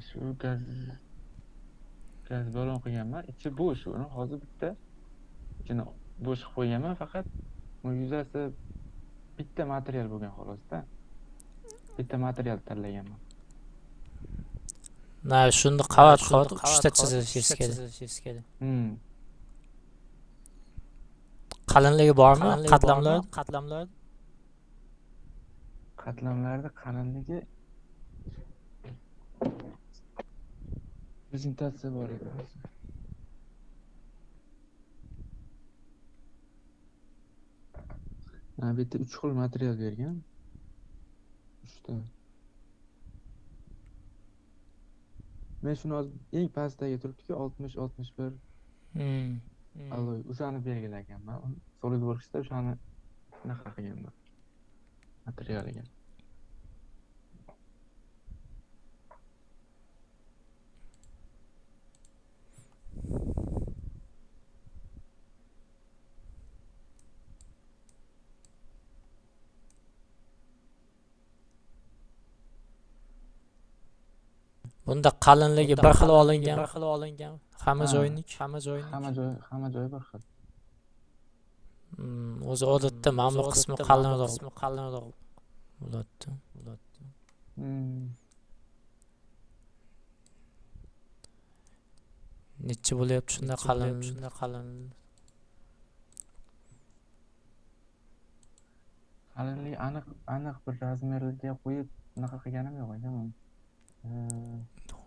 Shu gaz balon qilganman. Ichi bo'sh, uni hozir bitta ichini bo'sh qilib qo'yganman, faqat yuzasi bitta material bo'lgan xolosda. Bitta material tanlaganman. Na, shuni qavat qavat uchta chizishingiz kerak. Qalinligi bormi? Qatlamlar? Qatlamlar. Qatlamlarda qalinligi prezentatsiya bor edi. Mana bu yerda 3 xil material bergan. 3 ta. Men shuni hozir eng pastdagi turibdi-ku, 60 61. Alloy, o'shani belgilaganman. SolidWorks'da o'shani anaqa qilganman. Materialiga. Bunda qalinligi bir xil olingan, bir xil olingan. Hamma joynik, hamma joynik. Hamma joyi bir xil. O'zi odatda mana bu qismi qalinroq, qalinroq bo'ladi. Necha bo'lyapti shunda qalin, shunda qalin. Qalinligi aniq bir razmerga qo'yib unaqa qilganim yo'q aka.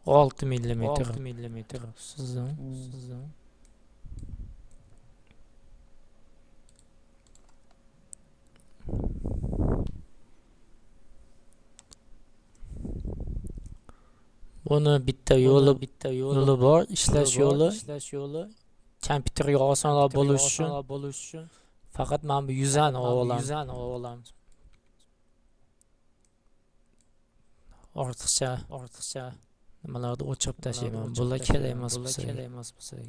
6 millimetr. 6 millimetr. Sizdan, sizdan. Buni bitta yo'li, bitta yo'li bor, ishlash yo'li, ishlash yo'li. Kompyuterga osonroq bo'lishi uchun faqat mana bu yuzani olamiz, yuzani olamiz. Ortiqcha, ortiqcha nimalarni o'chirib tashlayman. Bular kerak emas, bular kerak emas bizga.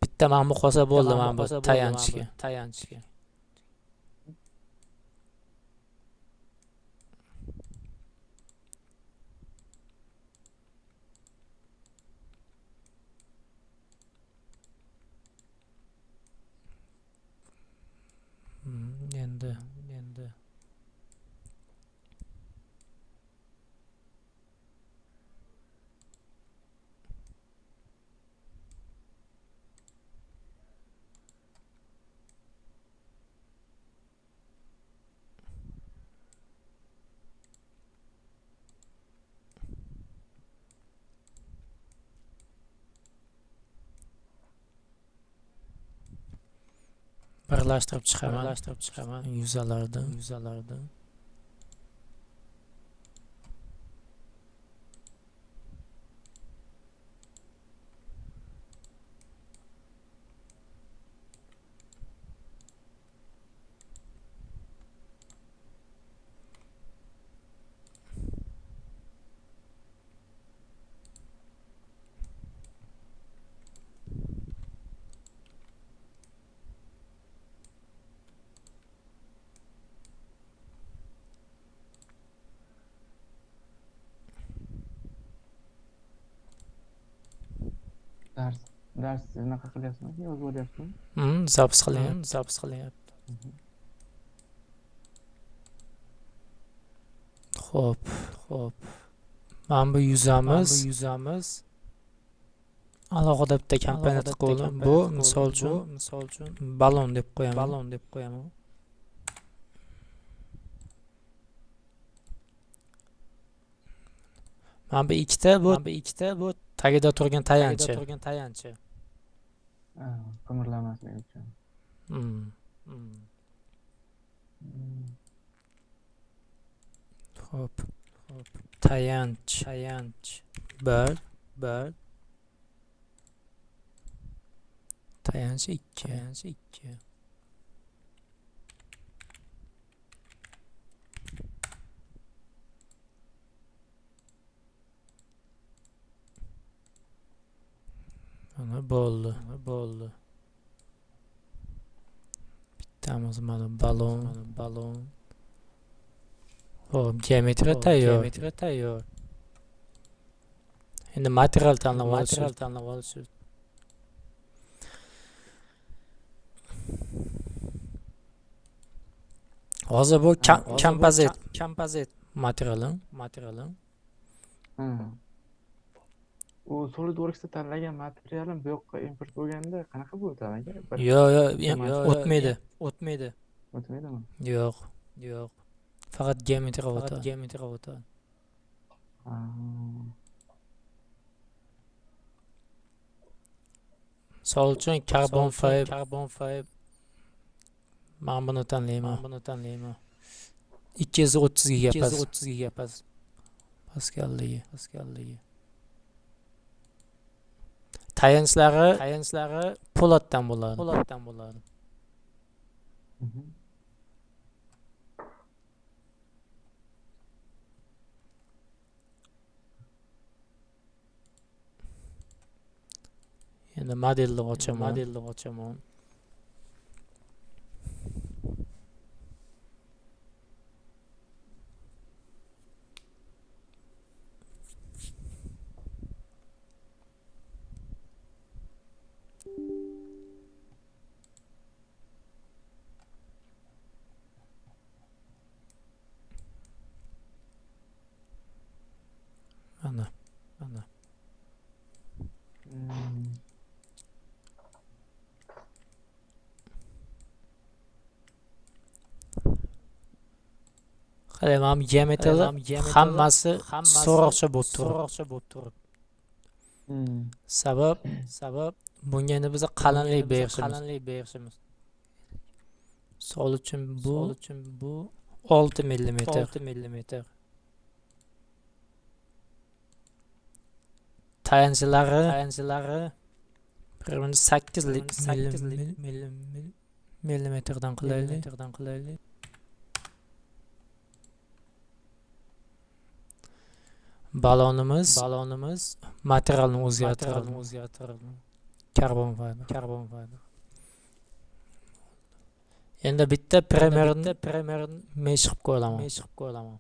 Bitta mana bu qolsa bo'ldi, mana bu tayanchga, tayanchga. Endi birlashtirib chiqaman, birlashtirib chiqaman yuzalardan, yuzalardan. Dars unaqa qilyapsizmi, yozib olyapsizmi? Zapis qilyapti, zapis qilyapti. Xo'p, xo'p. Mana bu yuzamiz, yuzamiz. Alohida bitta komponent qo'ydim. Bu misol uchun, balon deb qo'yaman. Balon deb qo'yaman. Mana bu ikkita, bu ikkita, bu tagida turgan tayanchi. Turgan tayanchi. Qimirlamasligi uchun. Xo'p, xo'p. Tayanch, tayanch. 1, 1. Tayanch 2, tayanch 2. Mana bo'ldi, bo'ldi. Kiritamiz mana balon, balon. Xo'p, geometriya tayyor. Geometriya tayyor. Endi material tanlab olish. Material tanlab olish. Hozir bu kompozit, kompozit materiali, materiali. U SolidWorks'da tanlagan materialim bu yoqqa import bo'lganda qanaqa bo'ladi aka? Yo'q, yo'q, o'tmaydi, o'tmaydi. O'tmaydimi? Yo'q, yo'q. Faqat geometriya o'tadi. Geometriya o'tadi. Misol uchun karbon fiber, karbon fiber. Men buni tanlayman, buni tanlayman. 230 gigapas, 230 gigapas. Paskalligi, paskalligi. Tayanchlari, tayanchlari po'latdan bo'ladi. Po'latdan bo'ladi. Endi modelni ochaman, modelni ochaman. Ana, ana. Qarang, mana bu geometriyada hammasi so'roqcha bo'lib turibdi. So'roqcha bo'lib turibdi. Sabab, sabab bunga endi biz qalinlik berishimiz. Qalinlik berishimiz. Misol uchun bu, 6 millimetr. 6 millimetr. Tayanchlari, tayanchlari 8 millimetrdan qilaylik. Balonimiz, balonimiz materialni o'zgartiradi. Karbon fiber, karbon fiber. Endi bitta primerni, primerni mesh qilib qo'yaman. Mesh qilib qo'yaman.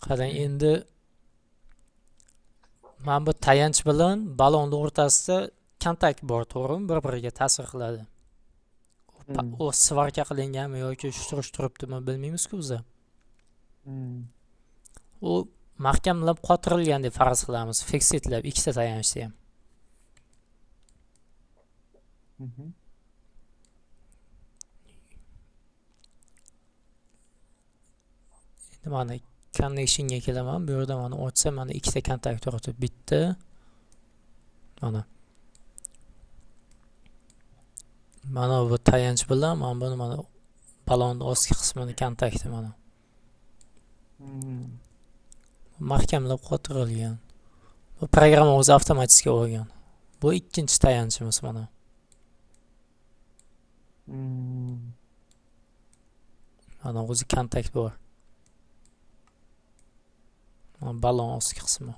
Qarang, endi mana bu tayanch bilan balonning o'rtasida kontakt bor, to'g'rimi? Bir-biriga ta'sir qiladi. U svarka qilinganmi yoki shutrish turibdimi bilmaymiz-ku biz. U mahkamlab qotirilgan deb faraz qilamiz, fiksetlab ikkita tayanchni ham. Endi mana connectionga kelaman. Bu yerda mana ochsam, mana ikkita kontakt turibdi. Bitta mana. Mana bu tayanch bilan mana buni mana balonning ostki qismini kontakti mana. Mahkamlab qotirilgan. Bu programma o'zi avtomatik olgan. Bu ikkinchi tayanchimiz mana. Mana o'zi kontakt bor. Balon ostki qismi.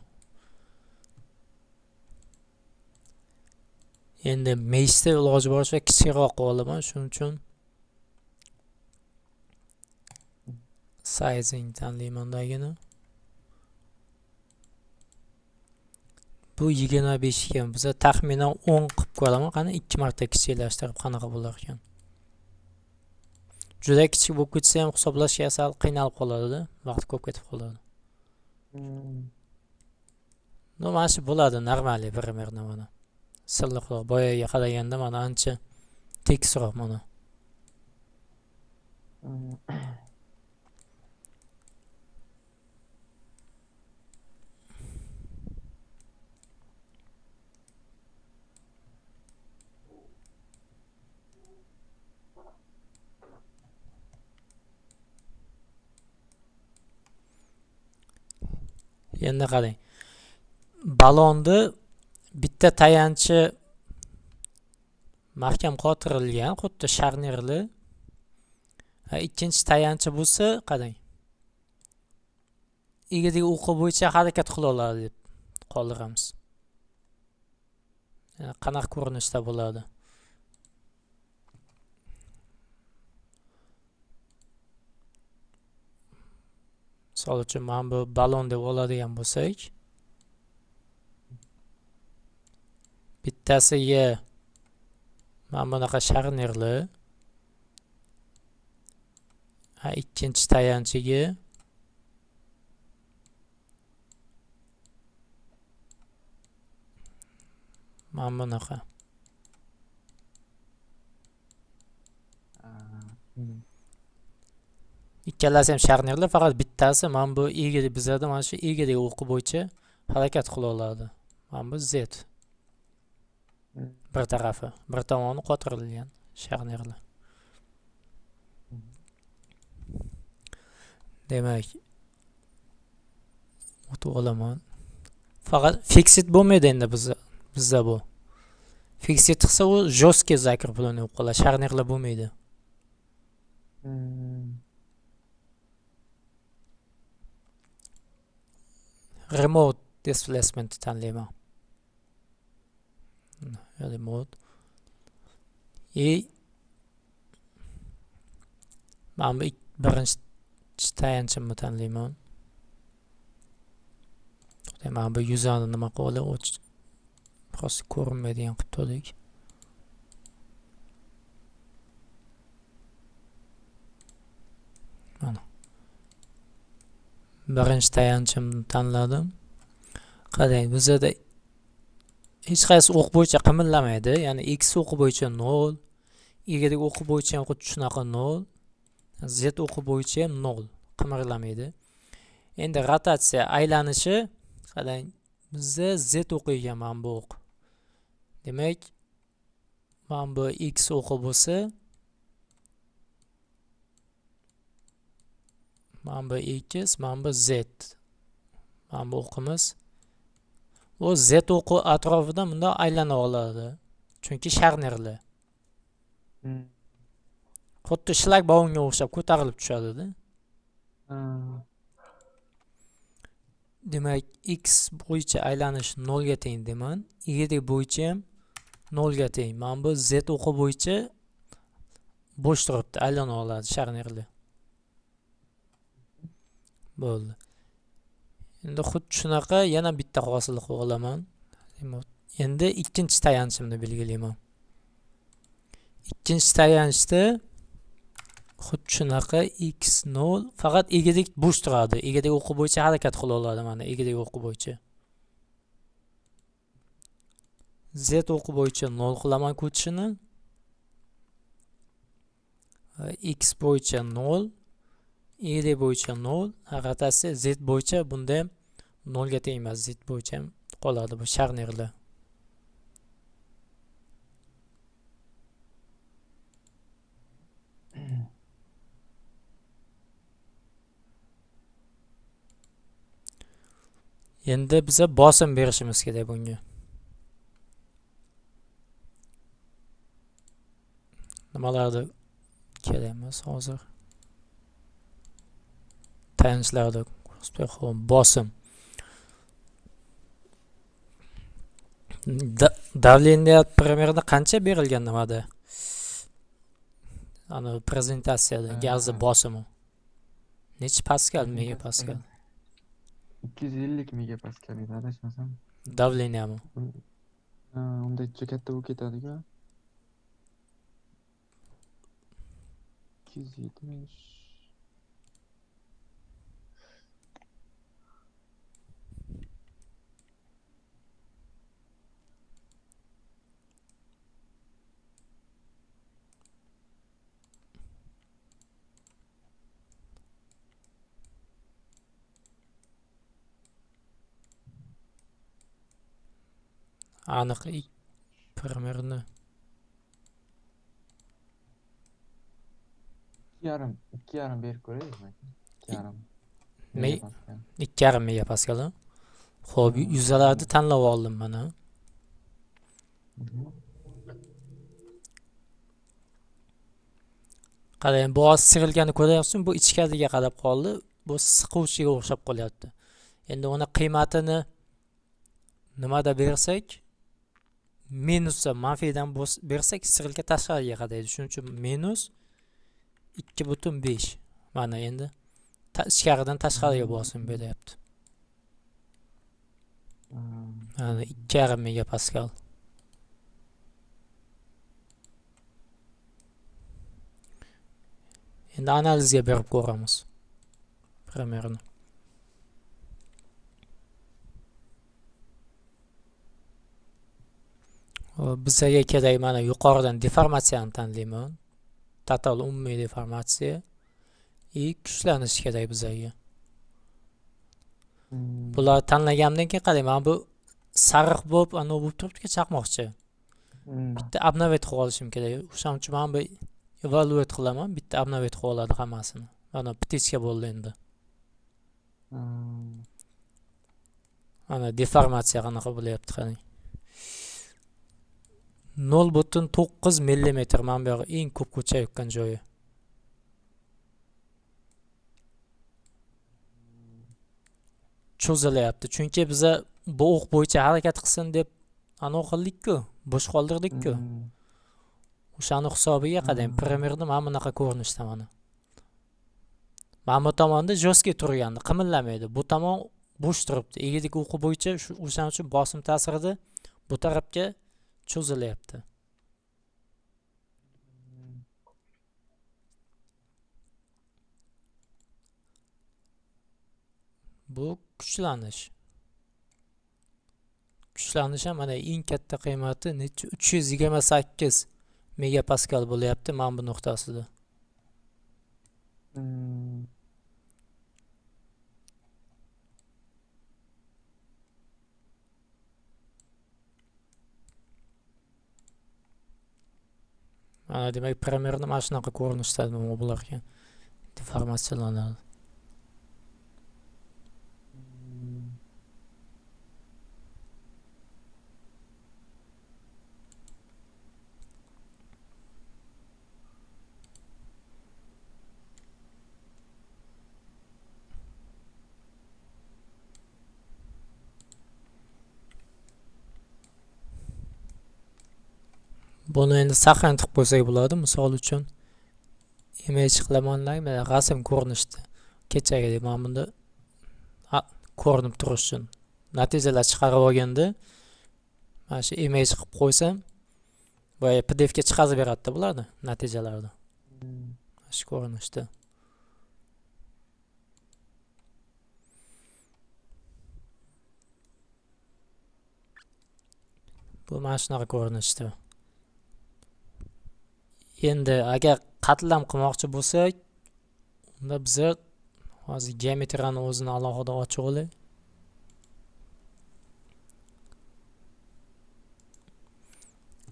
Endi meshni iloji boricha kichikroq qilib olaman, shuning uchun sizing tanlaymandagini. Bu 25 ekan. Biz taxminan 10 qilib ko'raman. Qani 2 marta kichiklashtirib qanaqa bo'lar ekan. Juda kichik bo'lib ketsa ham hisoblashga sal qiynalib qoladi-da, vaqt ko'p ketib qoladi. No, mana shu bo'ladi normal примерно mana. Silliqroq boyaga qaraganda mana ancha tekisroq mana. Endi qarang. Ballonni bitta tayanchi mahkam qotirilgan, xuddi sharnirli. Ikkinchi tayanchi bo'lsa, qarang. Egidagi o'qi bo'yicha harakat qila oladi deb qoldiramiz. Qanaqa ko'rinishda bo'ladi? Misol uchun mana bu ballon deb oladigan bo'lsak, bittasiga mana bunaqa sharnirli, ikkinchi tayanchiga mana bunaqa. Ikkalasi ham sharnirli, faqat bittasi mana bu egri, bizada mana shu egri o'qi bo'yicha harakat qila oladi. Mana bu Z. Bir tarafi, bir tomoni qotirilgan sharnirli. Demak, o'tib olaman. Faqat fixed bo'lmaydi endi bizda bu. Fixed qilsa u жесткий закрепленный bo'lib qoladi, sharnirli bo'lmaydi. Remote displacement tanlayman. Remote. И mana bu birinchi tayanchimni tanlayman. Mana bu yuzani nima qilib olay, просто ko'rinmaydigan qilib to'ydik. Mana. Birinchi tayanchimni tanladim. Qarang, bizada hech qaysi o'q bo'yicha qimillamaydi. Ya'ni X o'qi bo'yicha 0, Y o'qi bo'yicha ham xuddi shunaqa 0, Z o'qi bo'yicha ham 0 qimirlamaydi. Endi rotatsiya aylanishi, qarang, bizda Z o'qi ekan mana bu o'q. Demak, mana bu X o'qi bo'lsa, mana bu X, mana bu Z. Mana bu o'qimiz. U Z o'qi atrofida bundoq aylana oladi. Chunki sharnirli. Xuddi shlagbaumga o'xshab ko'tarilib tushadi-da. Demak, X bo'yicha aylanish 0 ga teng deyman. Y bo'yicha ham 0 ga teng. Mana bu Z o'qi bo'yicha bo'sh turibdi, aylana oladi sharnirli. Bo'ldi. Endi xuddi shunaqa yana bitta hosil qilib olaman. Endi ikkinchi tayanchimni belgilayman. Ikkinchi tayanchda xuddi shunaqa x0, faqat egidek bo'sh turadi. Egidek o'qi bo'yicha harakat qila oladi mana egidek o'qi bo'yicha. Z o'qi bo'yicha 0 qilaman ko'chishini. X bo'yicha 0, Y bo'yicha 0, rotatsiya Z bo'yicha bunda ham 0 ga teng emas, Z bo'yicha ham qoladi bu sharnirli. Endi biza bosim berishimiz kerak bunga. Nimalarni kerak emas hozir. Tayanchlarda bosim. Давление примерно qancha berilgan nimada? Ana prezentatsiyada gazni bosimi. Necha paskal, megapaskal? 250 megapaskal edi, adashmasam. Давлениemi? Unda katta bo'lib ketadi-ku. 270. Aniq примерно 2,5 berib ko'raylikmi? 2,5. 2,5 megapaskal. Xo'p, yuzalarni tanlab oldim mana. Qarang, bu hozir sig'ilganini ko'ryapsizmi? Bu ichkariga qarab qoldi. Bu siquvchiga o'xshab qolyapti. Endi uni qiymatini nimada bersak, minusda, manfiydan bersak, sig'ilka tashqariga qaraydi. Shuning uchun minus 2.5. Mana endi ichkaridan tashqariga bosim beryapti. Mana 2.5 megapaskal. Endi analizga berib ko'ramiz. Primerni. Bizga kerak mana yuqoridan deformatsiyani tanlayman. Total umumiy deformatsiya i kuchlanish kerak bizga. Bular tanlagandan keyin qarang, mana bu sariq bo'lib, ana bo'lib turibdi-ku chaqmoqchi. Bitta обновить qilib olishim kerak. O'shaning uchun mana bu evaluate qilaman, bitta обновить qilib oladi hammasini. Mana птичка bo'ldi endi. Mana deformatsiya qanaqa bo'lyapti qarang. 0.9 millimetr mana bu yoq eng ko'p ko'chayotgan joyi. Cho'zilyapti. Chunki biza bu o'q bo'yicha harakat qilsin deb anavi qildik-ku, bo'sh qoldirdik-ku. O'shani hisobiga qarang, primerni mana bunaqa ko'rinishda mana. Mana bu tomonda жесткий turgandi, qimillamaydi. Bu tomon bo'sh turibdi. Egidagi o'qi bo'yicha o'shaning uchun bosim ta'sirida bu tarafga cho'zilyapti. Bu kuchlanish. Kuchlanish ham mana eng katta qiymati necha? 328 megapaskal bo'lyapti mana bu nuqtasida. Mana demak, primerni mana shunaqa ko'rinishda nima bo'lar ekan? Deformatsiyalanadi. Buni endi saqlanib qilib qo'ysak bo'ladi. Misol uchun image qilaman, mana rasm ko'rinishda kechagidek mana bunda ko'rinib turishi uchun natijalar chiqarib olganda mana shu image qilib qo'ysam, boya PDF ga chiqarib beradi-da bularni natijalarni. Mana shu ko'rinishda. Bu mana shunaqa ko'rinishda. Endi agar qatlam qilmoqchi bo'lsak, unda biza hozir geometriyani o'zini alohida ochib olaylik.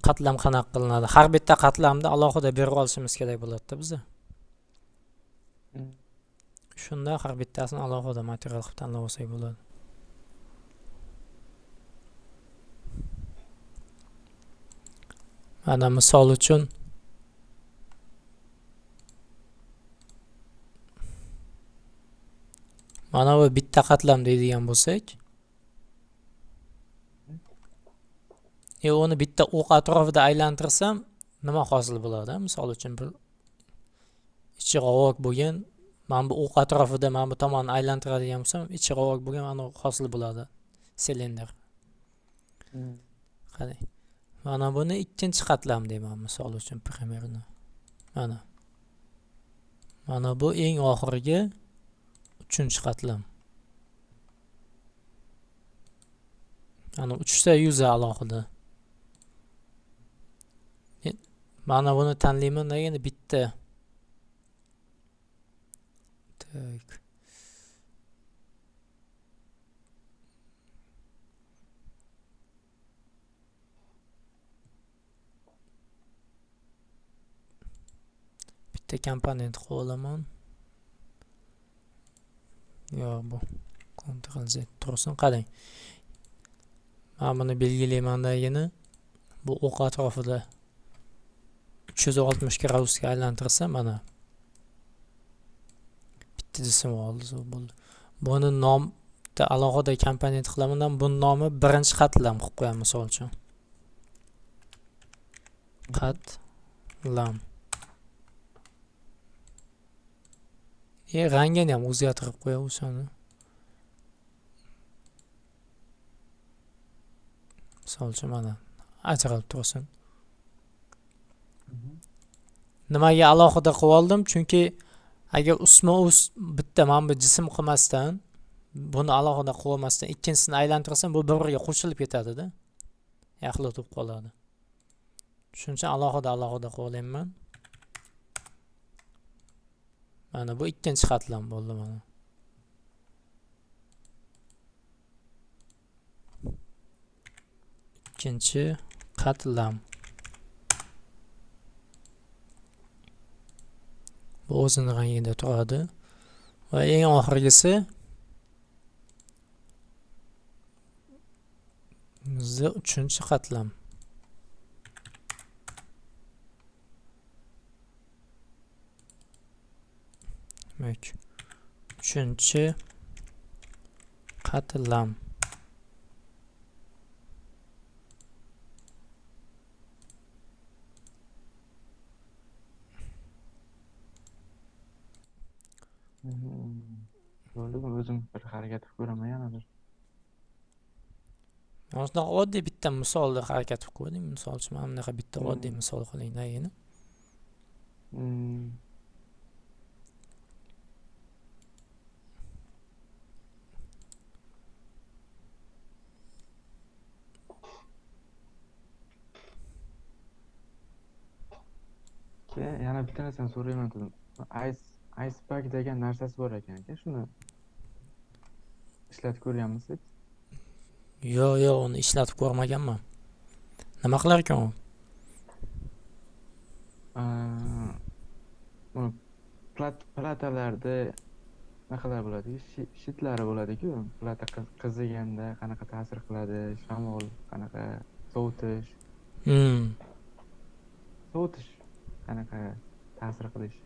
Qatlam qanaqa qilinadi? Har bitta qatlamni alohida berib olishimiz kerak bo'ladi-da biza. Shunda har bittasini alohida material qilib tanlab olsak bo'ladi. Mana misol uchun mana bu bitta qatlam deydigan bo'lsak, uni bitta o'q atrofida aylantirsam nima hosil bo'ladi? Misol uchun bir ichi g'ovak bo'lgan, mana bu o'q atrofida mana bu tomonni aylantiradigan bo'lsam, ichi g'ovak bo'lgan mana hosil bo'ladi silindr. Qarang. Mana buni ikkinchi qatlam deyman misol uchun primerni. Mana. Mana bu eng oxirgi uchinchi qatlam. Mana uchta yuza alohida. Mana buni tanlayman deganda bitta. Tak. Bitta komponent qo'yaman. Yo'q, bu Ctrl Z tursin, qarang. Men buni belgilaymandagini bu o'q atrofida 360 gradusga aylantirsam mana bitta jism oldi, bo'ldi. Buni nom bitta alohida komponent qilaman, buni nomi birinchi qatlam qilib qo'yaman misol uchun. Qatlam. Rangini ham o'zgartirib qo'ya o'shani. Misol uchun mana ajralib tursin. Nimaga alohida qilib oldim? Chunki agar ustma-ust bitta mana bu jism qilmasdan, buni alohida qilib olmasdan ikkinchisini aylantirsam, bu bir-biriga qo'shilib ketadi-da. Yaxlit bo'lib qoladi. Shuning uchun alohida alohida qilib olyapman. Mana bu ikkinchi qatlam bo'ldi mana. Ikkinchi qatlam. Bu o'zini rangida turadi. Va eng oxirgisi bizda uchinchi qatlam. Demak, uchinchi qatlam. Bo'ldi, o'zim bir harakat qilib ko'raman yana bir. Mana shunaqa oddiy bitta misolda harakat qilib ko'ring. Misol uchun mana bunaqa bitta oddiy misol qiling dagini. Keyin yana bitta narsani so'rayman dedim. Ice pack degan narsasi bor ekan aka, shuni ishlatib ko'rganmisiz? Yo'q, yo'q, uni ishlatib ko'rmaganman. Nima qilar ekan u? Uni platalarda naqalar bo'ladi-ku, shitlari bo'ladi-ku, plata qiziganda qanaqa ta'sir qiladi, shamol qanaqa sovutish. Sovutish qanaqa ta'sir qilish.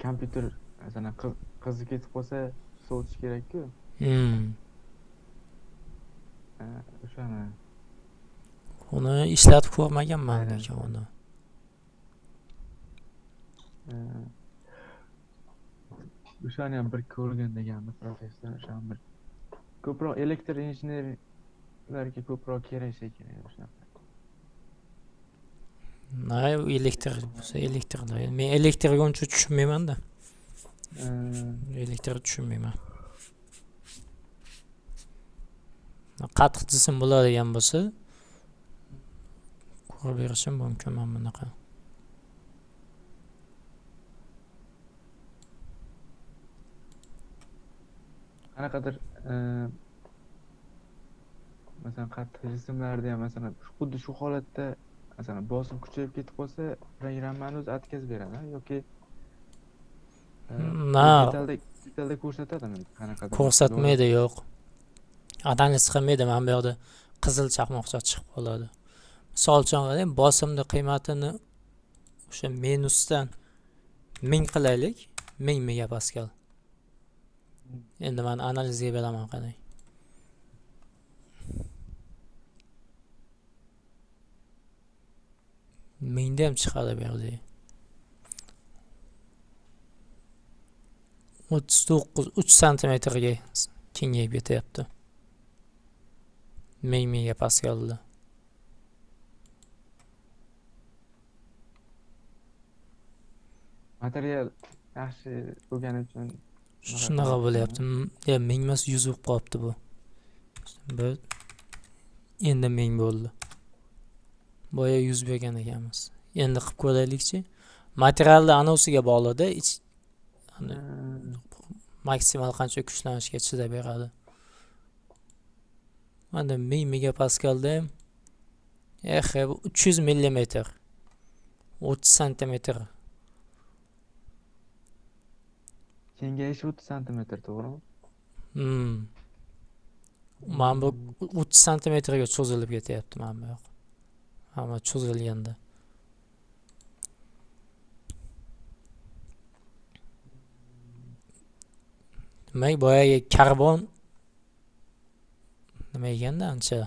Kompyuter masalan qizib ketib qolsa sovutish kerak-ku. O'shani. Uni ishlatib ko'rmaganman lekin uni. O'shani ham bir ko'rgan deganmi professor, o'shani bir ko'proq elektr injenerlarga ko'proq kerak shekilli o'shunaqa. Na, elektr bo'lsa elektrda. Men elektrga uncha tushunmayman-da. Elektr tushunmayman. Qattiq jism bo'ladigan bo'lsa, ko'rib berishim mumkin mana bunaqa. Qanaqadir, masalan, qattiq jismlarda ham, masalan, xuddi shu holatda, masalan, bosim kuchayib ketib qolsa, programmani o'zi atkazib beradi, yoki Na. Detalda ko'rsatadimi? Qanaqadir Ko'rsatmaydi, yo'q. Analiz qilmaydi, mana bu yoqda qizil chaqmoqcha chiqib qoladi. Misol uchun qarang, bosimni qiymatini o'sha minusdan 1000 qilaylik, 1000 megapaskal. Endi men analizga beraman, qarang. Mingda ham chiqadi bu yoqda. 39, uch santimetrga kengayib ketyapti. 1000 megapaskalda. Material yaxshi bo'lgani uchun shunaqa bo'lyapti. Ya 1000 emas, 100 bo'lib qolibdi bu. Bu endi 1000 bo'ldi. Boya 100 bergan ekanmiz. Endi qilib ko'raylikchi. Materialni anosiga bog'liqda, ich maksimal qancha kuchlanishga chidab beradi. Mana 1000 megapaskalda ham bu 300 millimetr, 30 santimetr. Kengayishi 30 santimetr, to'g'rimi? Mana bu 30 santimetrga cho'zilib ketyapti mana bu yoq. Hamma cho'zilganda. Demak, boyagi karbon nima ekanda ancha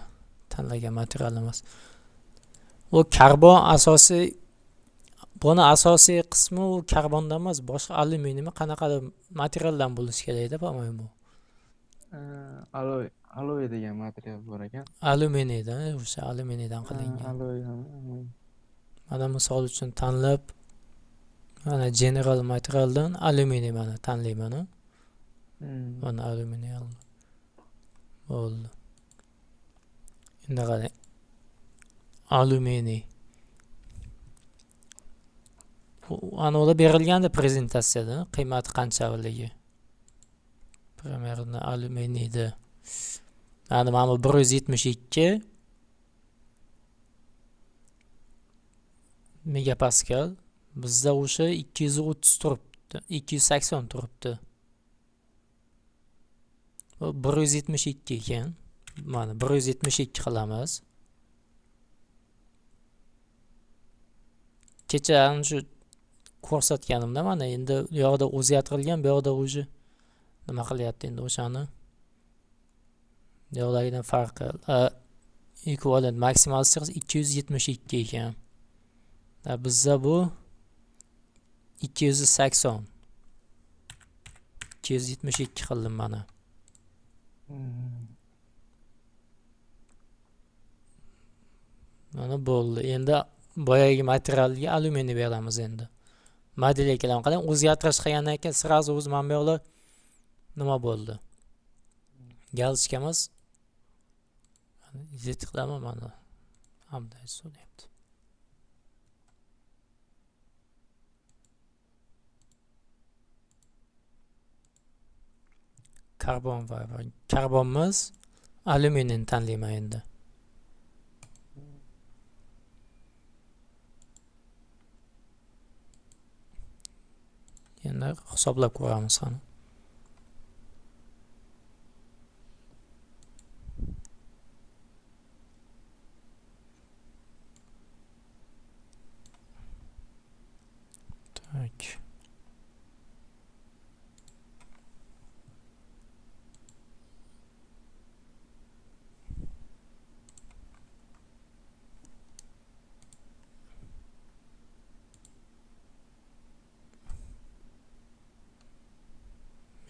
tanlagan materialimiz. U karbon asosiy, buni asosiy qismi u karbondan emas, boshqa alyuminiymi qanaqadir materialdan bo'lishi kerakda, по-моему. Aloy, aloy degan material bor ekan. Alyuminiydan, o'sha alyuminiydan qilingan. Aloy. Mana misol uchun tanlab, mana general materialdan alyuminiy mana tanlayman. Mana alyuminiy bo'ldi. Endi qarang. Alyuminiy. Ana ular berilganda prezentatsiyada qiymati qanchaligi. Примерно alyuminiyda. Mana bu 172 megapaskal. Bizda o'sha 230 turibdi, 280 turibdi. Bu 172 ekan. Mana 172 qilamiz. Kecha ana shu ko'rsatganimda mana endi u yoqda o'zgartirilgan, bu yoqda o'zi nima qilyapti endi o'shani. Bu yoqdagidan farqi ekvivalent maksimal stress 272 ekan. Bizda bu 280. 272 qildim mana. Mana bo'ldi. Endi boyagi materialga alyuminiy beramiz endi. Modelga kelamiz. Qarang, o'zgartirish qilgandan keyin sразу o'zi mana bu yoqlar nima bo'ldi? Galchka emas. Zetiqlama mana. Hamda so'rayapti. Karbon va karbonimiz alyuminiyni tanlayman endi. Endi hisoblab ko'ramiz qani. Tak.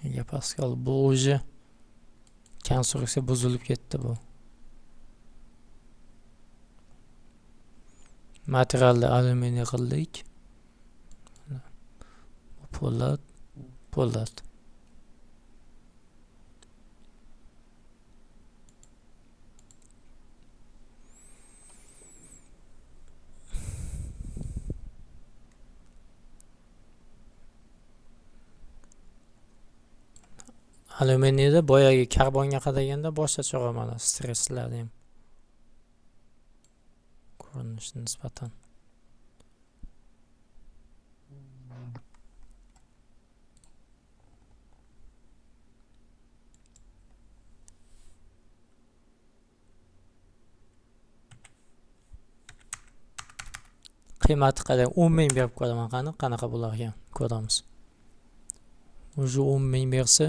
Megapascal bu уже konstruksiya buzilib ketdi bu. Materialni alyuminiy qildik. Po'lat, po'lat. Alyuminiyda boyagi karbonga qaraganda boshqacha mana stresslar ham ko'rinishi nisbatan. Qiymati qarang, 10 000 berib ko'raman, qani qanaqa bo'lar ekan ko'ramiz. Уже 10 000 bersa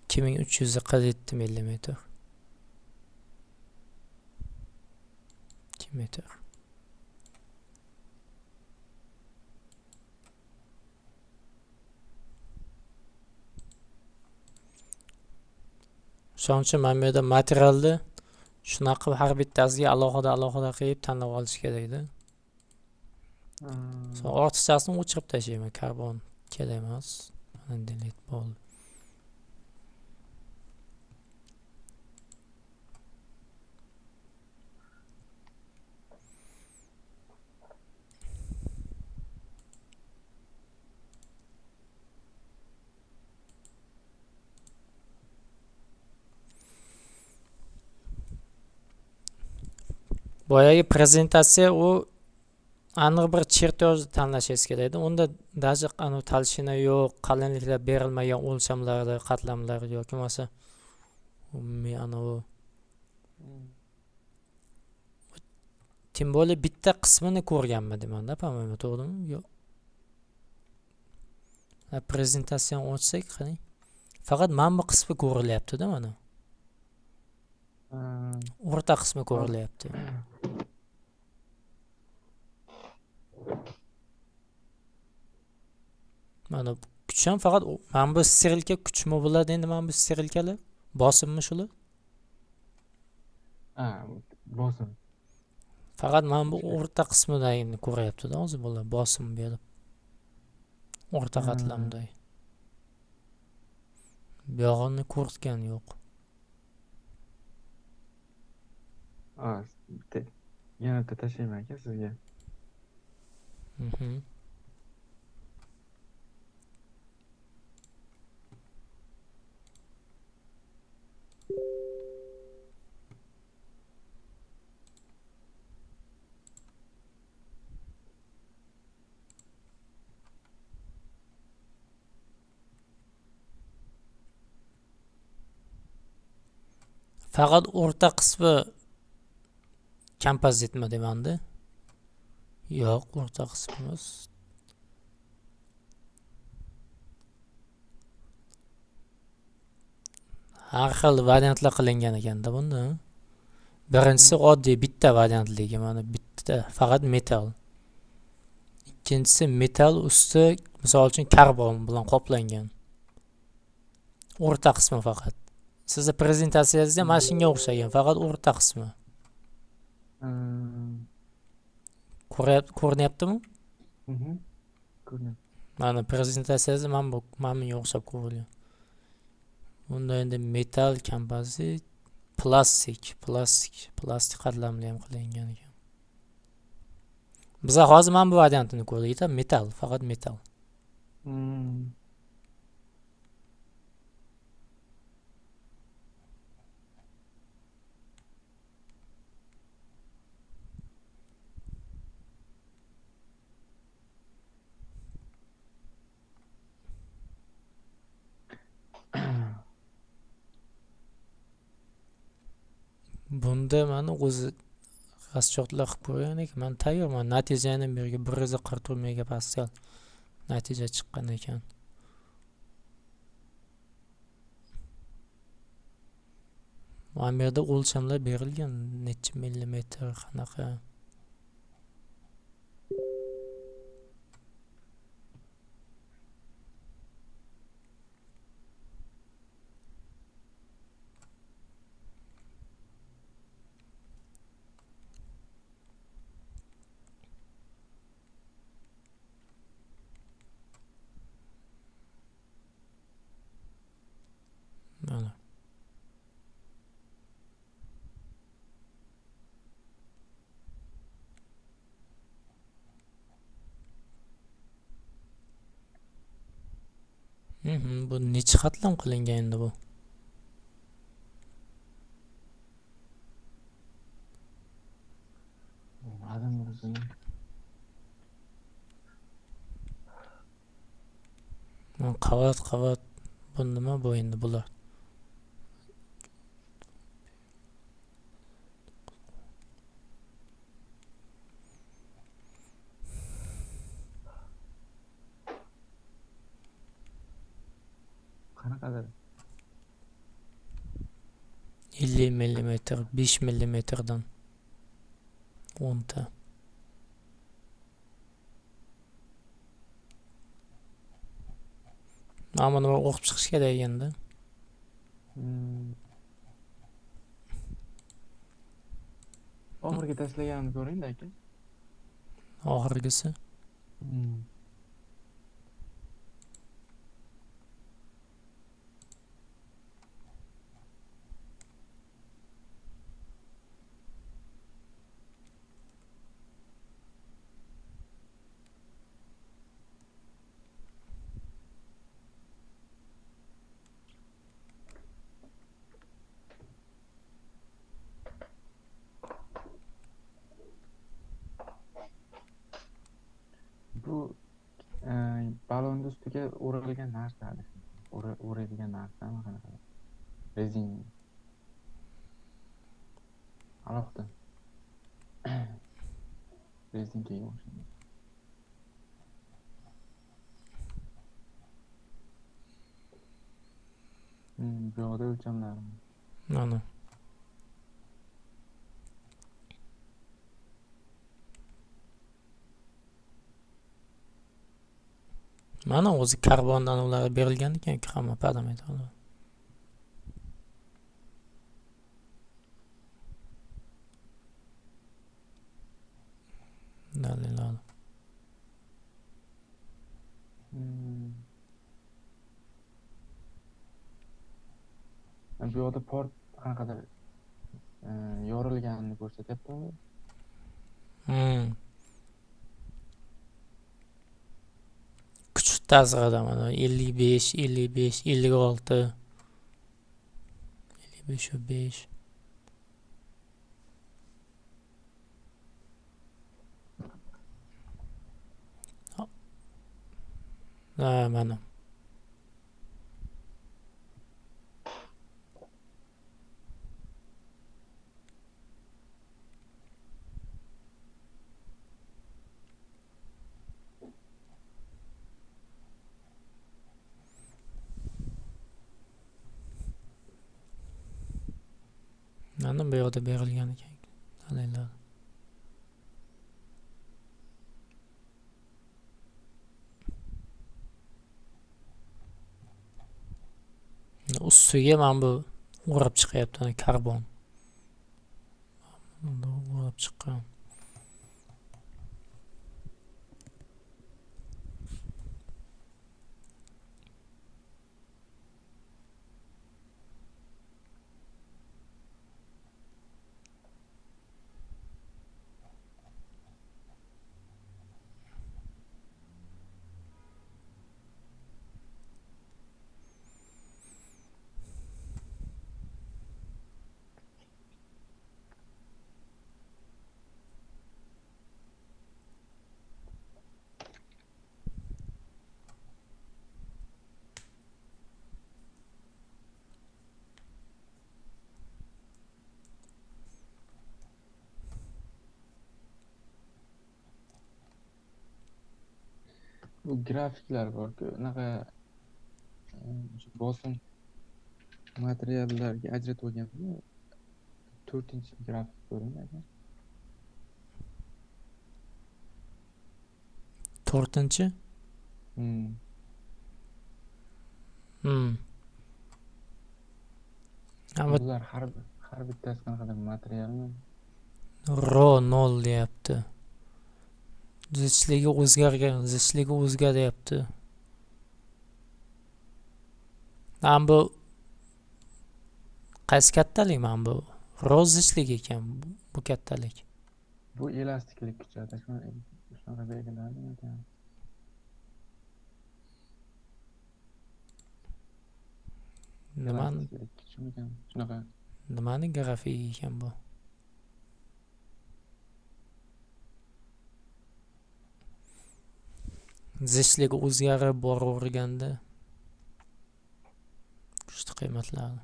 2347 millimetr. 2 metr. Shuning uchun mana bu yerda materialni shunaqa qilib har bittasiga alohida alohida qilib tanlab olish kerakda. So'ng ortiqchasini o'chirib tashlayman, karbon kerak emas. Mana delete bo'ldi. Boyagi prezentatsiya u aniq bir chertoj tanlashingiz kerak edi. Unda даже anavi толщина yo'q, qalinliklar berilmagan o'lchamlarda, qatlamlar yoki bo'lmasa umumiy anavi тем более bitta qismini ko'rganman demanda, по-моему, to'g'rimi? Yo'q. Prezentatsiyani ochsak, qarang. Faqat mana bu qismi ko'rilyapti-da mana. O'rta qismi ko'rilyapti. Mana kuch ham faqat mana bu strelka kuchmi bo'ladi endi mana bu strelkalar? Bosimmi shular? Ha, bosim. Faqat mana bu o'rta qismida endi ko'ryapti-da hozir bular bosim berib. O'rta qatlamda. Buyog'ini ko'rsatgani yo'q. Ha, bitta yana bitta tashlayman aka sizga. Faqat o'rta qismi kompozitmi demandi? Yo'q, o'rta qismimiz. Har xil variantlar qilingan ekanda bunda. Birinchisi oddiy bitta variantligi, mana bitta faqat metal. Ikkinchisi metal usti, misol uchun karbon bilan qoplangan. O'rta qismi faqat. Sizni prezentatsiyangizda mana shunga o'xshagan, faqat o'rta qismi. Ko'rinyaptimi? Ko'rinyapti. Mana prezentatsiyangizda mana bu, mana bunga o'xshab ko'rilgan. Bunda endi metal, kompozit, plastik, plastik qatlamli ham qilingan ekan. Biz hozir mana bu variantini ko'rdik-da, metal, faqat metal. Bunda mana o'zi расчетlar qilib ko'rgan ekan. Men tayyorman. Natijani bu yerga 144 megapaskal natija chiqqan ekan. Mana bu yerda o'lchamlar berilgan, necha millimetr, qanaqa. Mana. Bu necha qatlam qilingan endi bu? Qavat qavat bu nima bu endi bular? Qanaqadir 50 millimetr, 5 millimetrdan 10 ta. Mana buni o'qib chiqish kerak endi. Oxirgi tashlaganini ko'ring-da aka. Oxirgisi. Ustiga o'ralgan narsa, o'raydigan narsami qanaqa? Rezin. Alohida. Rezinkaga o'xshagan. Bu yoqda o'lchamlar. Mana. Mana o'zi karbondan ular berilgan ekan, hamma parametrlar. Dalillar. Bu yoqda port qanaqadir yorilganini ko'rsatyapti. Kuch ta'sirida mana 55, 55, 56, 55 va 5. Ha, mana. Mana bu yoqda berilgan ekan dalillar. Ustiga mana bu o'rab chiqyapti karbon. Bunda o'rab chiqqan. Bu grafiklar bor-ku, unaqa bosim materiallarga ajratib olganmi? 4-grafik ko'rinadi. 4-chi? Bular har bittasi qanaqadir materialmi? Ro 0 deyapti. Zichligi o'zgargan, zichligi o'zgaryapti. Mana bu qaysi kattalik mana bu? Ro zichligi ekan bu kattalik. Bu elastiklik kuchi, shunaqa belgilanadi ekan. Nimani? Shunaqa. Nimani grafigi ekan bu? Zichligi o'zgarib boraverganda kuchli qiymatlarni.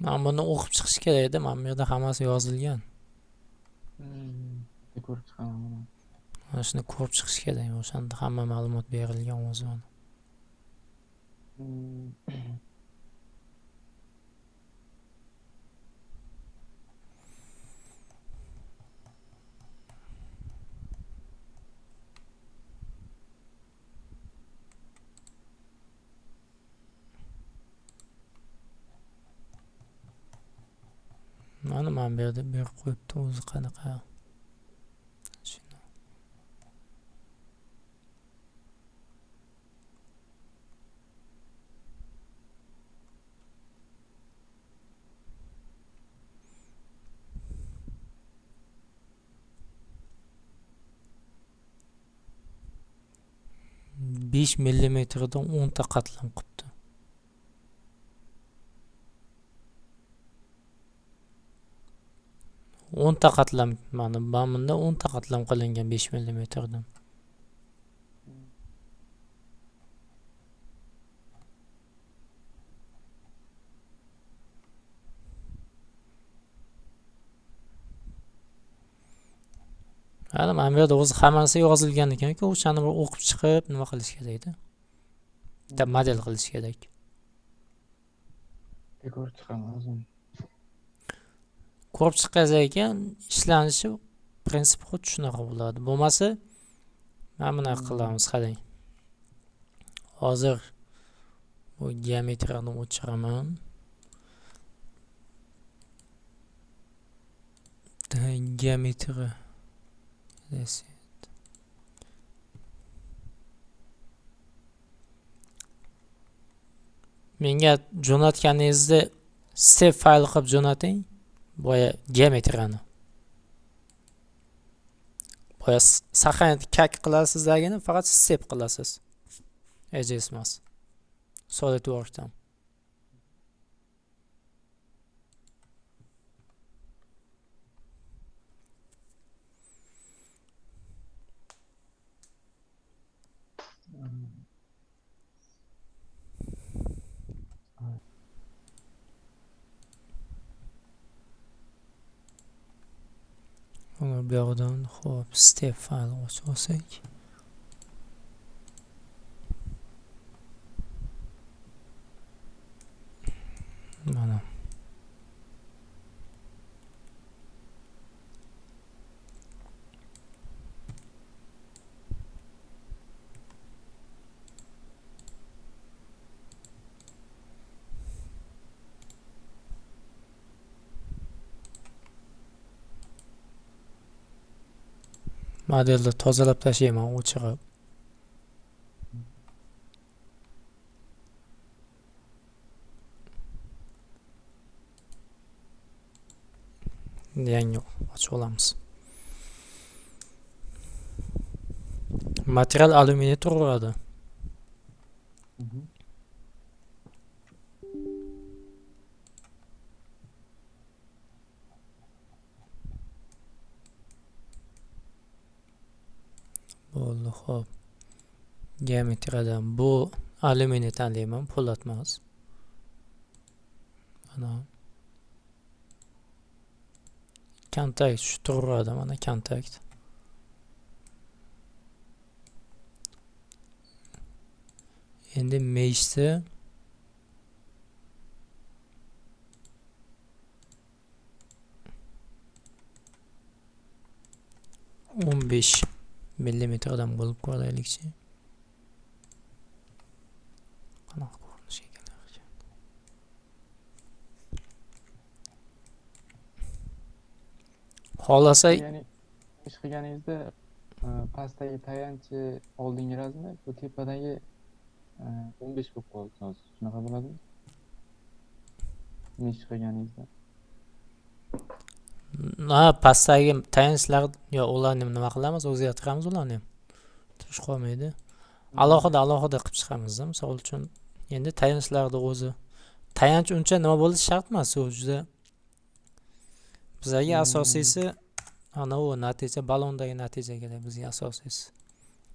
Mana buni o'qib chiqish kerak edi. Mana bu yerda hammasi yozilgan. Ko'rib chiqaman buni. Mana shuni ko'rib chiqish kerak. O'shanda hamma ma'lumot berilgan o'zi. Mana mana bu yerda berib qo'yibdi o'zi qanaqa. 5 millimetrdan 10 ta qatlam qilibdi. 10 ta qatlam, mana bunda 10 ta qatlam qilingan 5 millimetrdan. Ana mana bu yerda o'zi hammasi yozilgan ekan-ku, o'shani bir o'qib chiqib nima qilish kerak-da? Bitta model qilish kerak. Ko'rib chiqaman o'zim. Ko'rib chiqqandan keyin ishlanishi prinsipi xuddi shunaqa bo'ladi. Bo'lmasa mana bunaqa qilamiz, qarang. Hozir bu geometriyani o'chiraman. Geometriya reset. Menga jo'natganingizni step fayl qilib jo'nating. Boya geometriyani. Boya saqlanib kak qilasizlargina, faqat step qilasiz. EJS emas. SolidWorks'dan. Uni bu yoqdan xo'p, step fayl ochib olsak. Mana. Modelni tozalab tashlayman, o'chirib. Yangi ochib olamiz. Material alyuminiy turaveradi. Bo'ldi, xo'p. Geometriyadan bu alyuminiy tanlayman, po'lat emas. Mana kontakt shu turaveradi, mana kontakt. Endi meshni 15 millimetrdan bo'lib ko'raylikchi. Qanaqa ko'rinish ekan? Xohlasa, ya'ni ish qilganingizda pastdagi tayanchi oldingi razmi, bu tepadagi 15 bo'lib qoldi hozir. Shunaqa bo'ladimi? Mesh qilganingizda. Ha, pastdagi tayanchlar yo ularni nima qilamiz, o'zgartiramiz ularni ham. Turish qolmaydi. Alohida alohida qilib chiqamiz-da. Misol uchun, endi tayanchlarni o'zi tayanch uncha nima bo'lishi shart emas, u juda bizlarga asosiysi ana u natija, ballondagi natija kerak bizga asosiysi.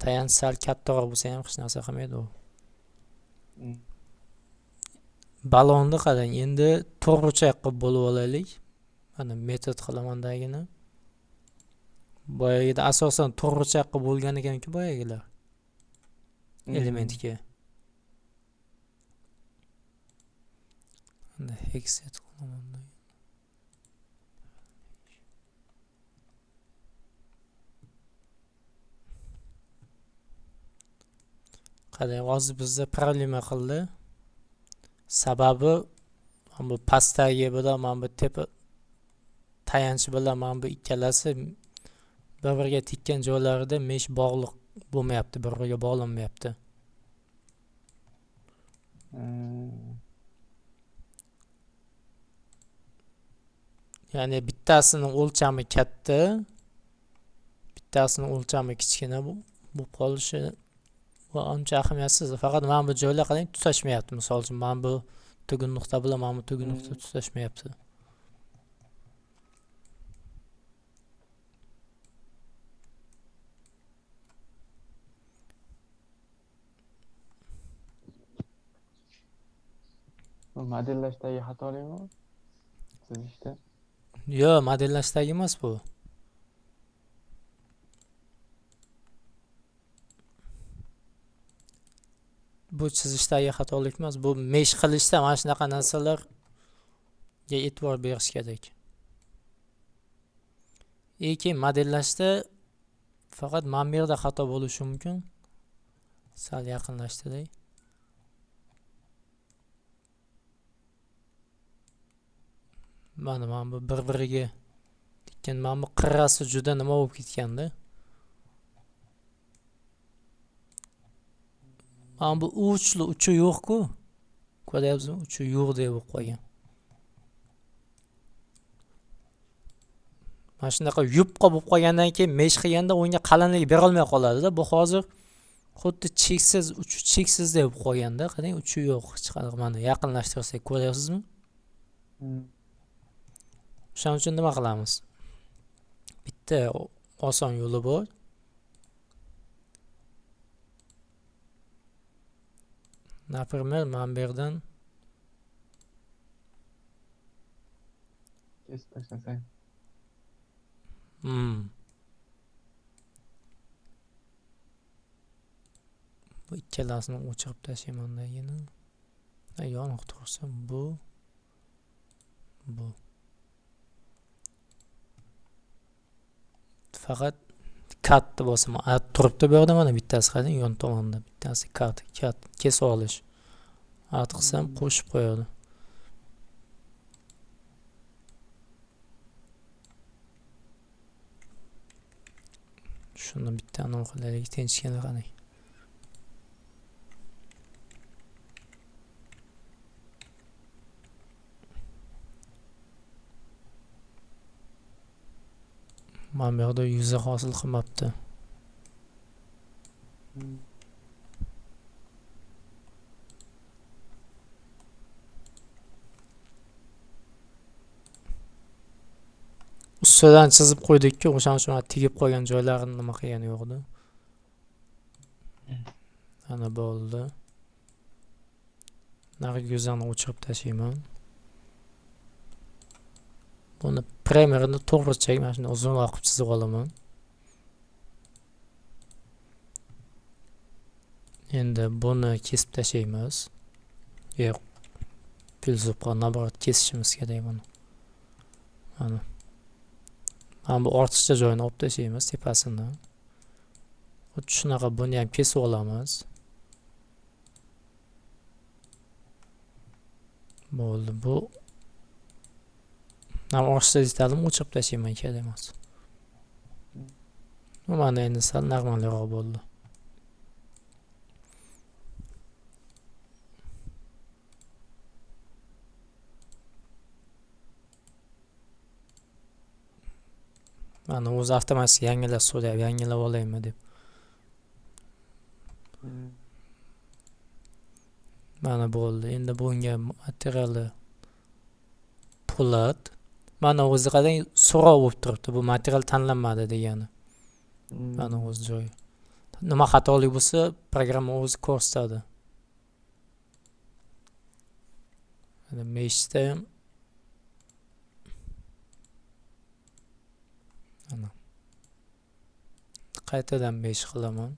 Tayanch sal kattaroq bo'lsa ham hech narsa qilmaydi u. Ballonni qarang, endi to'g'richa qilib bo'lib olaylik. Mana metod qilamandagini. Boyagida asosan to'g'richa qilib bo'lgan ekan-ku boyagilar. Elementga. Endi hexet qilaman. Qarang, hozir bizda problema qildi. Sababi mana bu pastdagi bilan mana bu tepa tayanchi bilan mana bu ikkalasi bir-biriga tekkan joylarida mesh bog'liq bo'lmayapti, bir-biriga bog'lanmayapti. Ya'ni bittasini o'lchami katta, bittasini o'lchami kichkina bo'lib qolishi Bu uncha ahamiyatsiz. Faqat mana bu joylar qarang tutashmayapti. Misol uchun mana bu tugun nuqta bilan mana bu tugun nuqta tutashmayapti. Bu modellashdagi xatolikmi? Chizishda? Yo'q, modellashdagi emas bu. Bu chizishdagi xatolik emas, bu mesh qilishda mana shunaqa narsalarga e'tibor berish kerak. Keyin modellashda faqat mana bu yerda xato bo'lishi mumkin. Sal yaqinlashtiray. Mana bu bir-biriga tekkan, mana bu qirrasi juda nima bo'lib ketganda. Mana bu uchli uchi yo'q-ku. Ko'ryapsizmi? Uchi yo'q deb bo'lib qolgan. Mana shunaqa yupqa bo'lib qolgandan keyin mesh qilganda unga qalinlik bera olmay qoladida. Bu hozir xuddi cheksiz, uchi cheksiz deb bo'lib qolganda, qarang, uchi yo'q hech qanaqa. Mana yaqinlashtirsak ko'ryapsizmi? O'shaning uchun nima qilamiz? Bitta oson yo'li bor. Например, mana bu yerdan kesib tashlasak. Bu ikkalasini o'chirib tashlayman dagina. Yoniq tursin bu. Bu. Faqat cut deb bosaman. Turibdi bu yerda mana bittasi qarang, yon tomonda bittasi cut, cut kesib olish. Add qilsam qo'shib qo'yadi. Shuni bitta anavi qilaylik, tinchgina qarang. Mana bu yoqda yuza hosil qilmabdi. Ustidan chizib qo'ydik-ku, o'shaning uchun tegib qolgan joylarini nima qilgani yo'q edi. Ana bo'ldi. Narigi yuzani o'chirib tashlayman. Buni primerini to'g'richak mana shunday uzunroq qilib chizib olaman. Endi buni kesib tashlaymiz. Yo'q. Pulsib naborat kesishimiz kerak buni. Mana. Mana bu ortiqcha joyini olib tashlaymiz tepasini. Xuddi shunaqa buni ham kesib olamiz. Bo'ldi bu. Mana ortiqcha detalini o'chirib tashlayman, kerak emas. Bu mana endi sal normalroq bo'ldi. Mana o'zi avtomatik yangilab so'rayapti, yangilab olaymi deb. Mana bo'ldi. Endi bunga materiali po'lat. Mana o'zi qarang, so'roq bo'lib turibdi. Bu material tanlanmadi degani. Mana o'z joyi. Nima xatolik bo'lsa, programma o'zi ko'rsatadi. Mana meshda ham ana qaytadan mesh qilaman.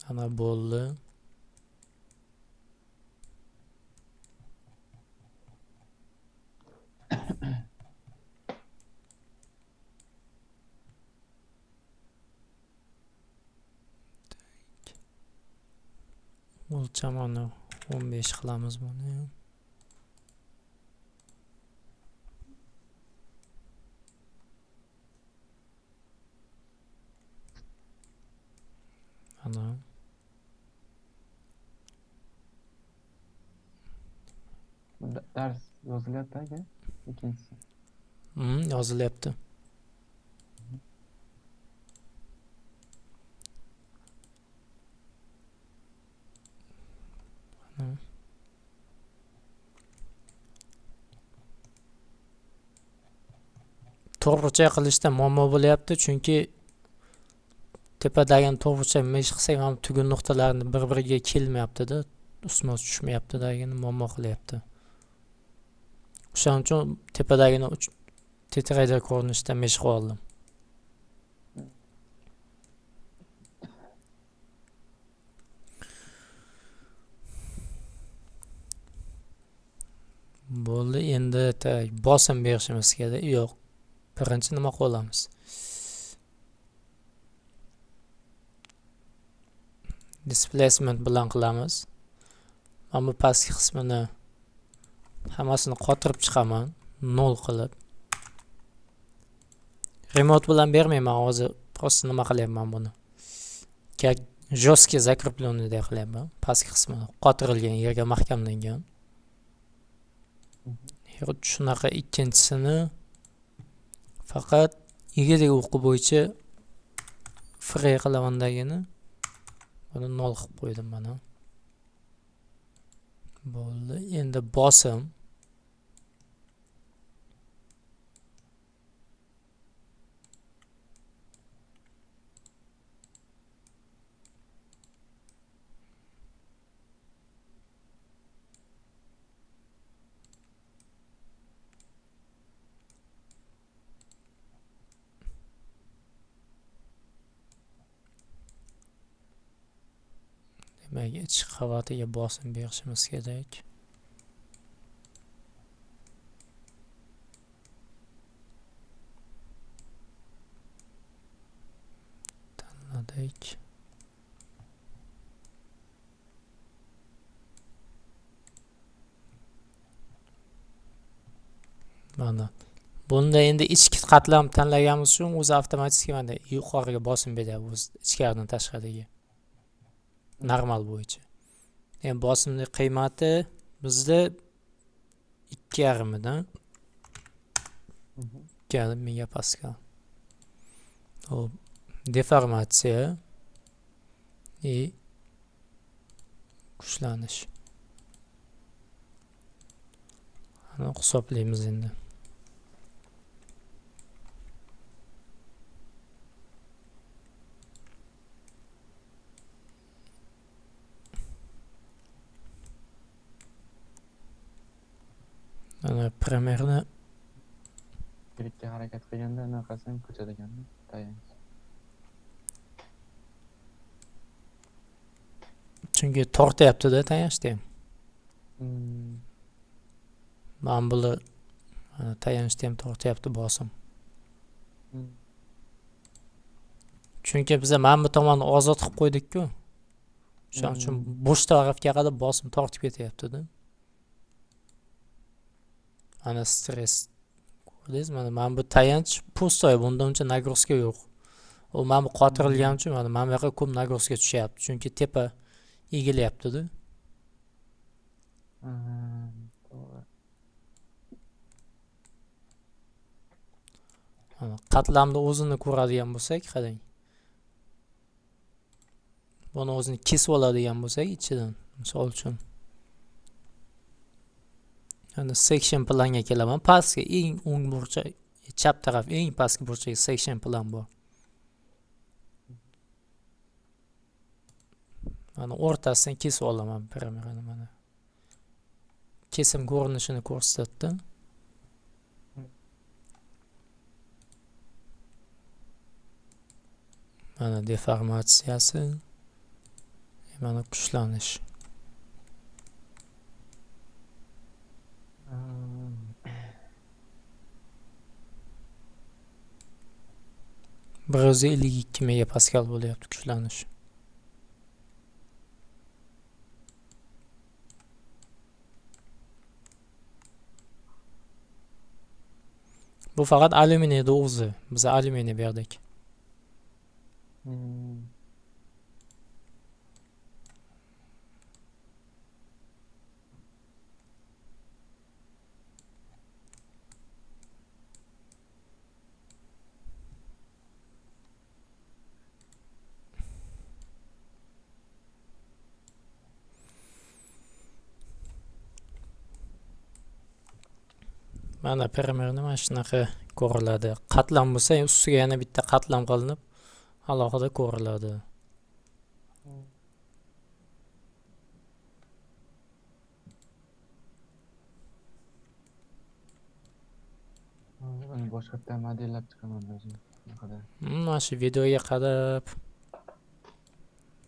Ana bo'ldi. O'lchamini 15 qilamiz buni. Ana. Dars yozilyapti aka, ikkinchisi. Yozilyapti. To'g'richa qilishda muammo bo'lyapti, chunki tepadagi to'g'richa mesh qilsak ham tugun nuqtalarini bir-biriga kelmayapti-da, ustma-ust tushmayapti-dagini muammo qilyapti. O'shaning uchun tepadagini tetraedr ko'rinishda mesh qilib oldim. Bo'ldi, endi bosim berishimiz kerak. Yo'q. Birinchi nima qilamiz? Displacement bilan qilamiz. Mana bu pastki qismini hammasini qotirib chiqaman, 0 qilib. Remote bilan bermayman hozir, просто nima qilyapman buni? Как жесткий закрепленный deb qilyapman. Pastki qismini qotirilgan yerga mahkamlangan. Xuddi shunaqa ikkinchisini faqat Y o'qi bo'yicha free qilamandagini buni 0 qilib qo'ydim mana. Bo'ldi. Endi bosim. Demak, ichki qavatiga bosim berishimiz kerak. Tanladik. Mana bunda endi ichki qatlam tanlaganimiz uchun o'zi avtomatik mana yuqoriga bosim beryapti, o'zi ichkaridan tashqariga. Normal bo'yicha. Endi bosimning qiymati bizda 2,5 dan 2,5 megapaskal. Xo'p, deformatsiya и kuchlanish. Ana hisoblaymiz endi. Ana primerni Kerakka harakat qilganda anaqasi ham ko'chadiganmi? Tayanch. Chunki tortyapti-da tayanchni ham. Mana bular tayanchni ham tortyapti bosim. Chunki biza mana bu tomonni ozod qilib qo'ydik-ku. O'shaning uchun bo'sh tarafga qarab bosim tortib ketyapti-da. Ana stress ko'rdingiz, mana bu tayanch pustoy, bunda uncha nagruzka yo'q. U mana bu qotirilgani uchun mana bu yoqqa ko'p nagruzka tushyapti, chunki tepa egilyapti-da. To'g'ri. Mana qatlamni o'zini ko'radigan bo'lsak, qarang. Buni o'zini kesib oladigan bo'lsak ichidan, misol uchun. Endi section planga kelaman. Pastki eng o'ng burchak, chap taraf eng pastki burchagi section plan bor. Mana o'rtasidan kesib olaman primerni mana. Kesim ko'rinishini ko'rsatdi. Mana deformatsiyasi, mana kuchlanish. 152 megapaskal bo'lyapti kuchlanish. Bu faqat alyuminiyni o'zi. Biz alyuminiy berdik. Mana primerni mana shunaqa ko'riladi. Qatlam bo'lsa, ustiga yana bitta qatlam qilinib, alohida ko'riladi. Hozir buni boshqatdan modellab chiqaman o'zim. Bunaqada. Mana shu videoga qarab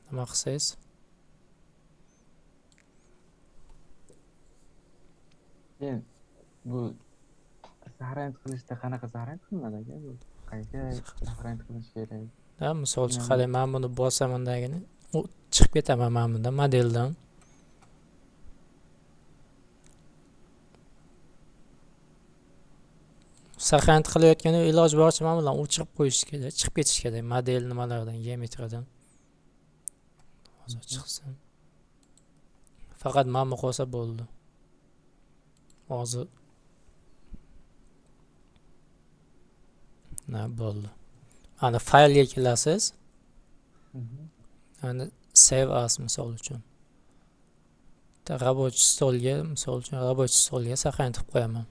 nima qilsangiz. Keyin bu сохранить qilishda qanaqa сохранить qilinadi aka bu? Qayerga сохранить qilish kerak? Da, misol uchun, qarang, men buni bosamandagini chiqib ketaman mana bundan, modeldan. Сохранить qilayotganda iloji boricha mana bularni o'chirib qo'yish kerak, chiqib ketish kerak model nimalardan, geometriyadan. Hozir chiqsin. Faqat mana bu qolsa bo'ldi. Hozir na bo'ldi. Ana faylga kelasiz. Ana save as misol uchun. Bitta рабочий stolga, misol uchun, рабочий stolga сохранить qilib qo'yaman.